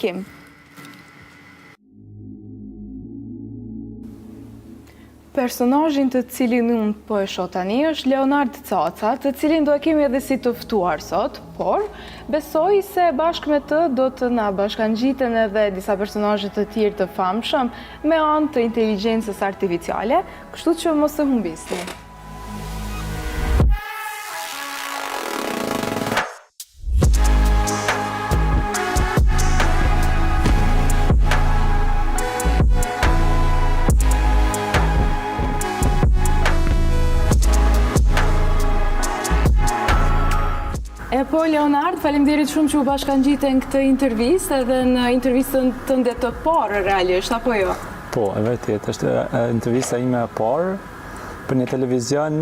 Kim. Personazhin të cilin unë po e shoh tani është Leonard Caca, të cilin do e kemi edhe si të ftuar sot, por besoj se bashkë me të do të na bashkangjiten edhe disa personazhe të tjerë të famshëm me anë të inteligjencës artificiale, kështu që mos e humbisni. E po, Leonard, faleminderit shumë që u bashkangjite në këtë intervistë edhe në intervistën tënde të parë realisht, apo jo? Po, e vërtetë, është intervista ime e parë për një televizion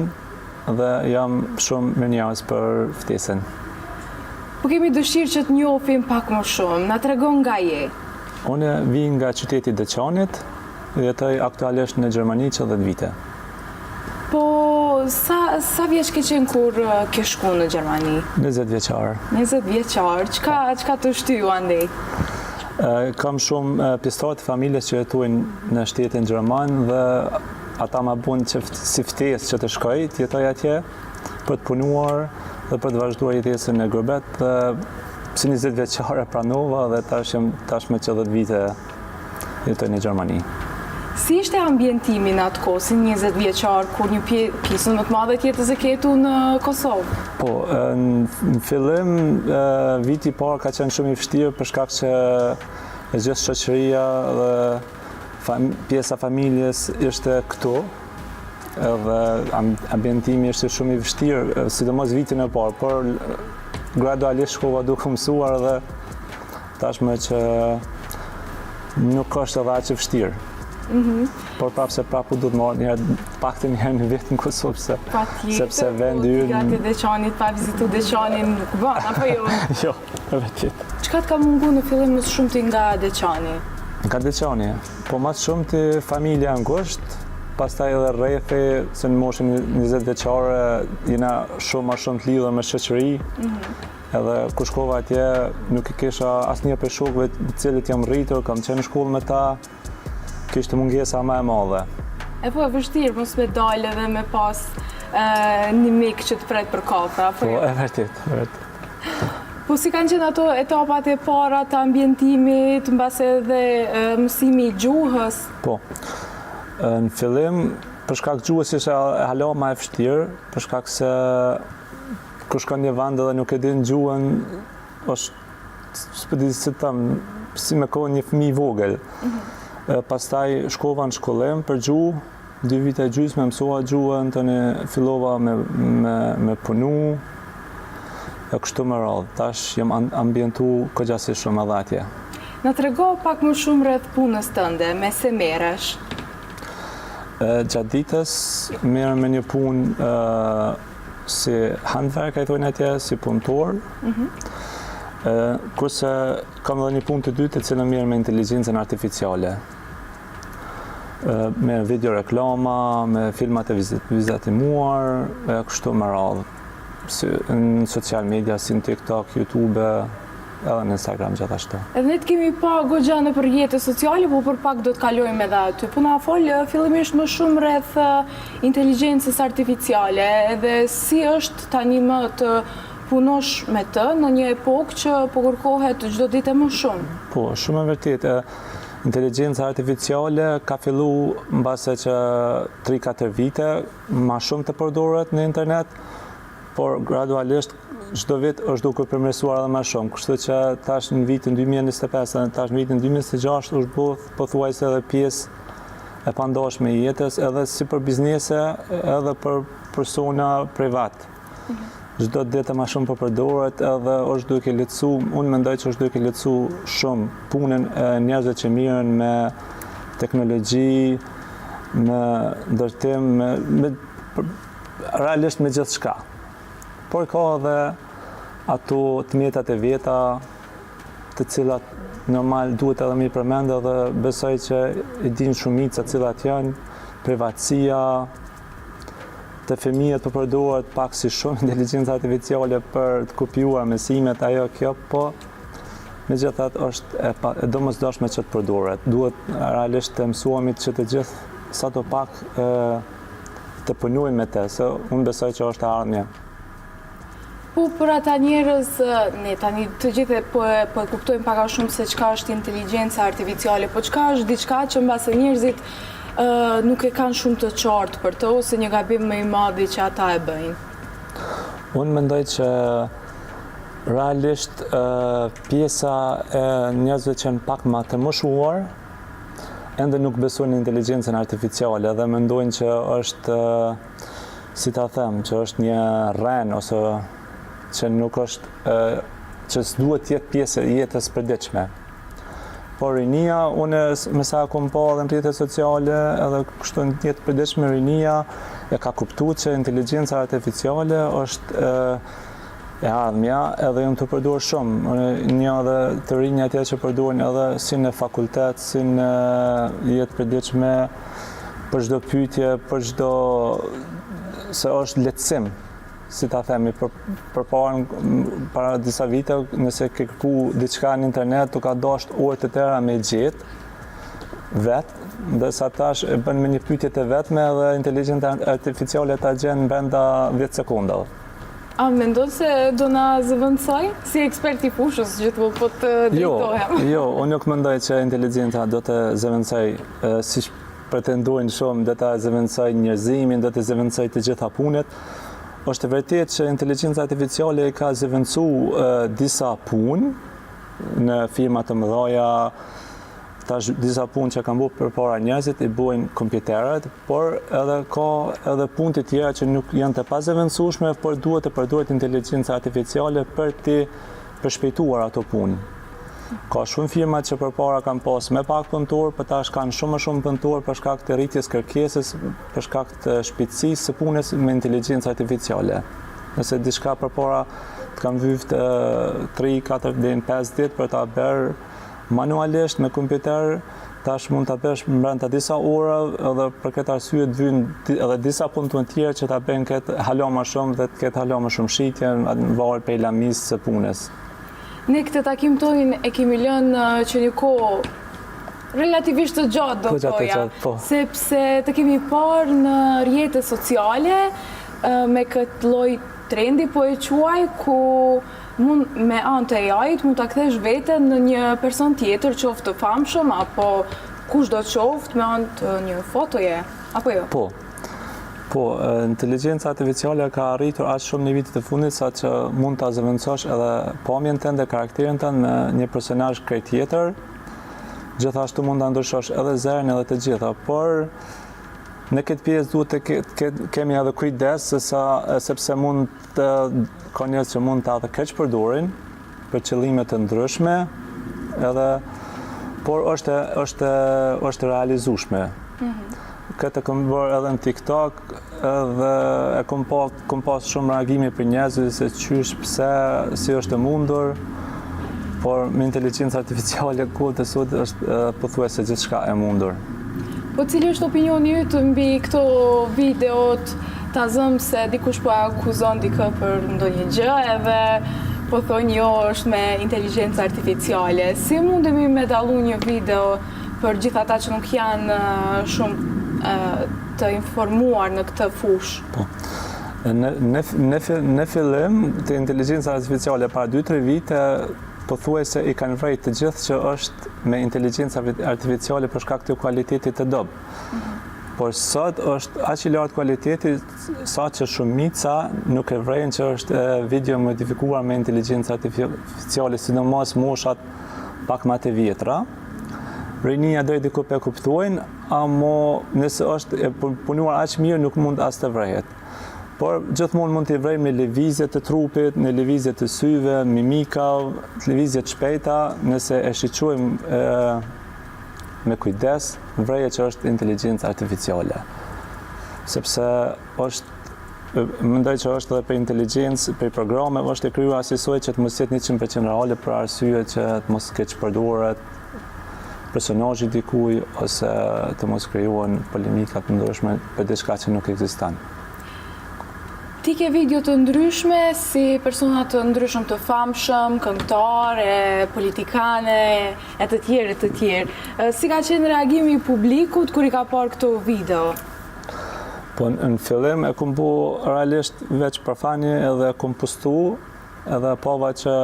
Dhe jam shumë mirënjohës për ftesën. Po kemi dëshirë që të njohim pak më shumë. Na trego nga je? Unë vij nga qyteti i Deçanit dhe jetoj aktualisht në Gjermani që 10 vite. Po sa sa vjeç ke qenë kur ke shku në Gjermani? 20 vjeçar. 20 vjeçar. Çka çka të shtyu andej? Kam shumë pjesëtarë të familjes që jetojnë në shtetin gjerman dhe Ata ma bunë që si ftesë që të shkoj, të jetoj atje, për të punuar dhe për të vazhduar jetesën në gurbet dhe si 20 vjeçar e pranova dhe tash jam tashmë që 10 vite jetoj në Gjermani. Si ishte ambientimi në atë kohë, si 20 vjeçar, kur një pjesën më të madhe të jetës e ke jetu në Kosovë? Po, në fillim, viti i parë ka qenë shumë i vështirë për shkak që e gjithë shoqëria dhe Pjesa e familjes ishte këtu, edhe ambientimi ishte shumë i vështirë, sidomos vitin e parë, por gradualisht shkova duke mësuar dhe tashmë që nuk është edhe aq e vështirë. Mm -hmm. Por prapë se prapë duhet me ardhë njëherë, paktën një herë në vit në Kosovë, se, sepse po, vendi ynë... Pa tjetër, Deçanit, pa vizitu Deçanin, nuk bën, apo jo? jo. E vërtetë. Çka të ka mungu në fillim më së shumti nga Deçani? Nga Deçani? Po më së shumti familja e ngushtë, pastaj edhe rrethi, se në moshën 20 vjeçare jena shumë ma shumë të lidhur me shoqëri. Mm -hmm. Edhe kur shkova atje, nuk e kisha asnjë prej shokëve të cilët jam rritur, kam qenë në shkollë me ta, Kjo ishte mungesa ma e madhe. E po e vështirë mos me dalë edhe me pas një mik që të pret për kafe, apo Po, jo? e vërtetë, e vërtetë. Po si kanë qenë ato etapat e para të ambientimit, mbase edhe mësimi i gjuhës? Po, në fillim, për shkak gjuhës ishte hala ma e vështirë, për shkak se kur shkon një vend edhe nuk e din gjuhën, është s'po di si të them, si me konë një fëmijë i vogël. Mm -hmm. Pastaj shkova në shkollim për gjuhë, dy vite e gjysmë mësova gjuhën, tani fillova me, me, me punu, e kështu me radhë. Tash jam ambientu kogja si shumë edhe atje. Na trego pak më shumë rreth punës tënde, me se merresh? Gjatë ditës merrem me një punë si handwerk, i thonë atje, si punëtor. Mm -hmm. Kurse kam edhe një punë të dytë e cila merret me inteligjencën artificiale. Me video reklama, me filmat e vizatimuar, e kështu me radhë. Si, në social media, si në TikTok, YouTube, edhe në Instagram gjithashtu. Edhe ne të kemi pa goxha nëpër rrjete sociale, po për pak do të kalojmë edhe aty. Po na fol fillimisht më shumë rreth inteligjencës artificiale edhe si është tani më të punosh me të në një epokë që po kërkohet çdo ditë e më shumë. Po, shumë e vërtetë. Inteligjenca artificiale ka fillu mbase që 3-4 vite ma shumë të përdoret në internet, por gradualisht çdo vit është duke përmirësuar edhe më shumë, kështu që tash në vitin 2025 dhe tash në vitin 2026 është bo pothuajse edhe pjesë e pandashme e jetës edhe si për biznese edhe për persona privat. Mhm. Çdo ditë më shumë po përdoret edhe është duke lehtësu, unë mendoj që është duke lehtësu shumë punën e njerëzve që mirren me teknologji, me ndërtim, me, me realisht me gjithçka. Por ka edhe ato të metat e veta, të cilat normal duhet edhe me i përmend edhe besoj që i din shumica cilat janë, privatësia, te fëmijët po përdoret pak si shumë inteligjenca artificiale për të kopjuar mësimet, ajo kjo, po. Megjithatë është e, pa, e domosdoshme që të përdoret. Duhet realisht të mësohemi që të gjithë sado pak e, të punojmë me të, se unë besoj që është e ardhmja. Po për ata njerëz, ne tani të gjithë po e po e kuptojmë pak a shumë se çka është inteligjenca artificiale, po çka është diçka që mbase njerëzit nuk e kanë shumë të qartë për të ose një gabim më i madh që ata e bëjnë. Unë mendoj që realisht pjesa e njerëzve që janë pak ma të moshuar, ende nuk besojnë në inteligjencën artificiale dhe mendojnë që është si ta them, që është një rrenë ose që nuk është që s'duhet të jetë pjesë e jetës përditshme. Por rinia, unë me sa kom pa edhe në rrjetet sociale, edhe kështu në jetë përditshme rinia e ka kuptu që inteligjenca artificiale është e, e ardhmja edhe janë tu përdorë shumë. Unë njoh edhe të rinj atje që përdorin edhe si në fakultet, si në jetë përditshme, për çdo pyetje, për çdo se është lehtësim, si ta themi, për, përpara, para disa vite, nëse ke kërku diçka në internet, të ka dasht orë të tëra me gjetë, vetë, ndërsa tash e bën me një pyetje të vetme dhe inteligjenca artificiale ta gjen brenda 10 sekondave. A mendon se do na zëvendësoj? Si ekspert i fushës gjithmonë po të jo, drejtohem. Jo, jo, unë nuk mendoj që inteligjenca do të zëvendësoj siç pretendojnë shumë, do ta zëvendësoj njerëzimin, do të zëvendësoj të gjitha punët. Është e vërtetë që inteligjenca artificiale ka zëvendësu disa punë në firma të mëdha, tash disa punë që kanë bërë përpara njerëzit i bojnë kompjuterët, por edhe ka edhe punë të tjera që nuk janë të pazëvendësueshme, por duhet të përdoret inteligjenca artificiale për të përshpejtuar ato punë. Ka shumë firma që përpara kanë pas me pak punëtor, por tash kanë shumë më shumë punëtor për shkak të rritjes kërkesës, për shkak të shpejtësisë së punës me inteligjencë artificiale. Nëse diçka përpara të kanë vyft 3, 4 deri në 5 ditë për ta bërë manualisht me kompjuter, tash mund ta bësh brenda disa orë edhe për këtë arsye të vynë edhe disa punëtorë të tjerë që ta bëjnë këtë hala më shumë dhe të ketë hala më shumë shitje, varet prej lamisë së punës. Ne këtë takim tonin e kemi lënë që një kohë relativisht të gjatë do po, thoja, po. sepse të kemi parë në rrjete sociale me këtë lloj trendi po e quaj ku mund me anë të AI-t mund ta kthesh veten në një person tjetër, qoftë të famshëm apo kushdo qoftë me anë të një fotoje, apo jo? Po. Po, inteligjenca artificiale ka arritur aq shumë në vitet e fundit sa që mund ta zëvendësosh edhe pamjen tënde, karakterin tënd me një personazh krejt tjetër. Gjithashtu mund ta ndryshosh edhe zërin edhe të gjitha, por në këtë pjesë duhet të kemi edhe kujdes se sa sepse mund të ka njerëz që mund ta edhe keqpërdorin për qëllime të ndryshme, edhe por është është është realizueshme. Mm -hmm. Këtë e kom bërë edhe në TikTok, edhe e kom pa, kom pas shumë reagime prej njerëzve se qysh, pse, si është e mundur, por me inteligjencë artificiale kohët e sot është pothuajse gjithçka e mundur. Po cili është opinioni yt mbi këto videot, ta zëmë se dikush po e akuzon dikë për ndonjë gjë edhe po thonë jo është me inteligjencë artificiale. Si mundemi me dallu një video për gjithë ata që nuk janë shumë të informuar në këtë fushë? Po. Në, në, në, në fillim të inteligjencës artificiale para 2-3 vite pothuajse i kanë vrejt të gjithë që është me inteligjencë artificiale për shkak të kualitetit të dobët. Mm -hmm. Por sot është aq i lartë kualiteti sa që shumica nuk e vrejnë që është video modifikuar me inteligjencë artificiale, sidomos moshat pak ma të vjetra. Rinia deri diku po e kuptojnë, amo nëse është e punuar aq mirë nuk mund as të vrehet. Por gjithmonë mund t'i vrejmë në lëvizje të trupit, në lëvizje të syve, mimika, lëvizje të shpejta, nëse e shiqojmë me kujdes, vrehet që është inteligjencë artificiale. Sepse është mendoj që është edhe për inteligjencë, për programe, është e krijuar asisoj që të mos jetë 100% reale për arsye që të mos keqpërdoret personazhi dikuj ose të mos krijohen polemika të ndryshme për diçka që nuk ekziston. Ti ke video të ndryshme si persona të ndryshëm të famshëm, këngëtarë, politikanë e të tjerë e të tjerë. Si ka qenë reagimi i publikut kur i ka parë këto video? Po në fillim e kum bo realisht veç për fani edhe e kum postu edhe pava që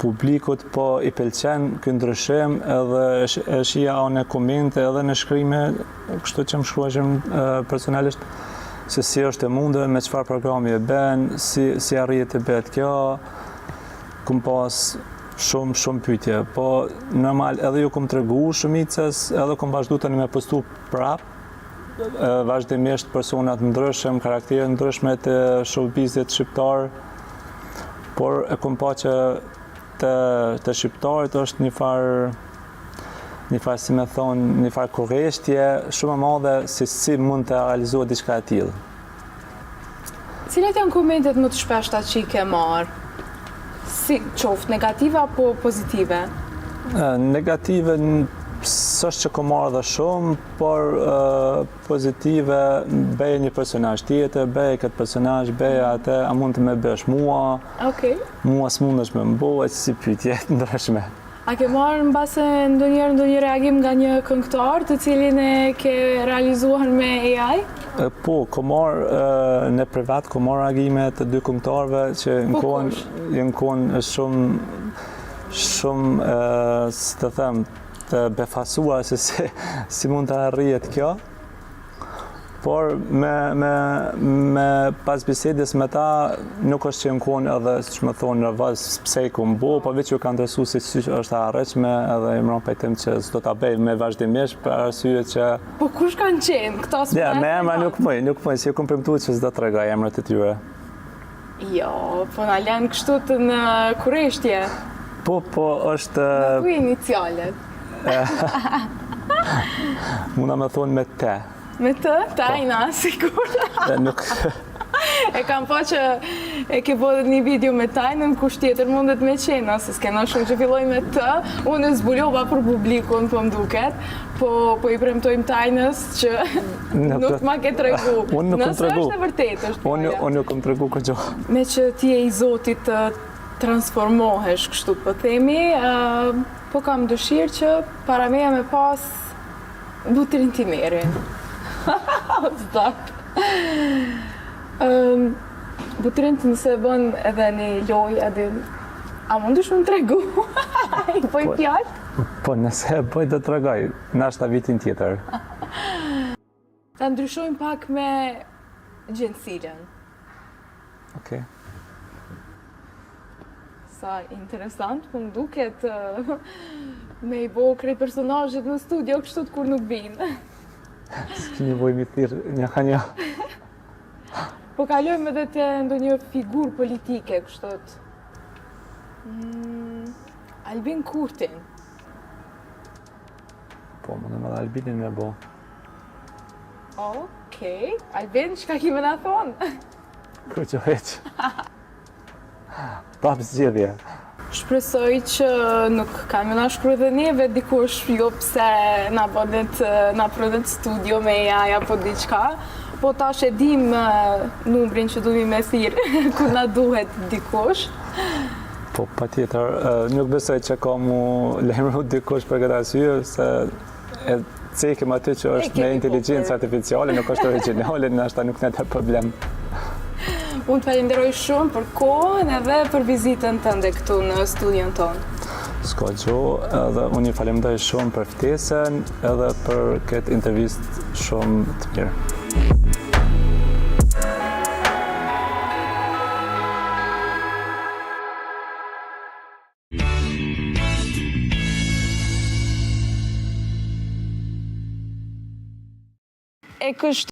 publikut po i pëlqen ky ndryshim edhe e shihja në komente edhe në shkrime, kështu që më shkruajshin personalisht se si është e mundur, me çfarë programi e ben, si, si arrihet të bëhet kjo, kum pas shumë, shumë pyetje, po normal edhe ju kum tregu shumicës, edhe kum vazhdu tani me postu prap, vazhdimisht persona të ndryshëm, karaktere të ndryshme të showbizit shqiptar, por e kum pa që te, te shqiptarët është një farë një farë si me thonë, një farë kureshtje shumë e madhe se si mund të realizohet diçka e tillë. Cilat janë komentet më të shpeshta që i ke marrë? Si qoftë negative apo pozitive? Negative s'është që kom marrë dhe shumë, por pozitive, bëje një personazh tjetër, bëje këtë personazh, bëje atë, a mund të më bësh mua? Okej. Mua s'mundesh me më bo, e si pyetje të ndryshme. A ke marrë mbase ndonjëherë ndonjë reagim nga një këngëtar të cilin e ke realizuar me AI? Po, kom marrë në privat, kom marrë reagime të dy këngëtarëve që në Po, kohën kush? janë konë shumë shumë si të them, të befasuar se si, si mund të arrihet kjo. Por me, me, me pas bisedës me ta, nuk është që janë konë edhe, si që më thonë, nervoz, pse i kom bo, po veç ju ka interesu se si është e arritshme edhe i më pajtim që s'do ta bëj me vazhdimisht për arsye që Po kush kanë qenë? Këta s'po Ja, na me emra tregon. nuk muj, nuk muj, se ju kom premtu që s'do tregoj emrat e tyre. Jo, po na lënë kështu të në kureshtje. Po, po, është... Na thuj inicialet. Muna me thonë me te. Me të? Tajna, po. sigur. Dhe nuk... E kam pa që e ke bo dhe një video me Tajnën, kush tjetër mundet me qenë, ose s'kena shumë që filloj me të, unë e zbulova për publikun, po më duket, po, po i premtojmë Tajnës që nuk ma ke tregu. Unë nuk kam tregu. Nëse është e vërtetë, është Unë unë nuk kam tregu kurgjo. Meqë ti je i zoti të transformohesh, kështu po themi, po kam dëshirë që para meje me pas Butrint Ymerin. Zot. Butrint nëse bën edhe një lojë, edhe a mundesh me më tregu? I bëj po, fjalë? Po, nëse e bëj do të tregoj, nashta vitin tjetër. Ta ndryshojmë pak me Xhensilën. Okej. Sa interesant, po më duket me i bo krejt personazhet në studio kështu të kur nuk vinë. S'ki nevojë mi thirrë një ka një. Po kalojmë edhe te ndonjë figurë politike kështu të. Mm, Albin Kurtin. Po, mundem edhe Albinin me bo. Okej, Albin, çka ki me na thonë? Kurgjo hiç. Prapë zgjedhje. Shpresoj që nuk ka me na shkru dhe neve dikush, jo pse na bënet, na prunet studio me AI apo diçka, po tash e dim numrin që duhemi me thirrë, kur na duhet dikush. Po, patjetër, nuk besoj që ka mu lajmëru dikush për këtë arsye, se e cekim aty që është me po, inteligjencë artificiale, nuk është originale, nashta nuk në të problem. Unë të falenderoj shumë për kohën edhe për vizitën tënde këtu në studion tonë. S'ka gjo, edhe unë ju falenderoj shumë për ftesën edhe për këtë intervistë shumë të mirë. E kështu.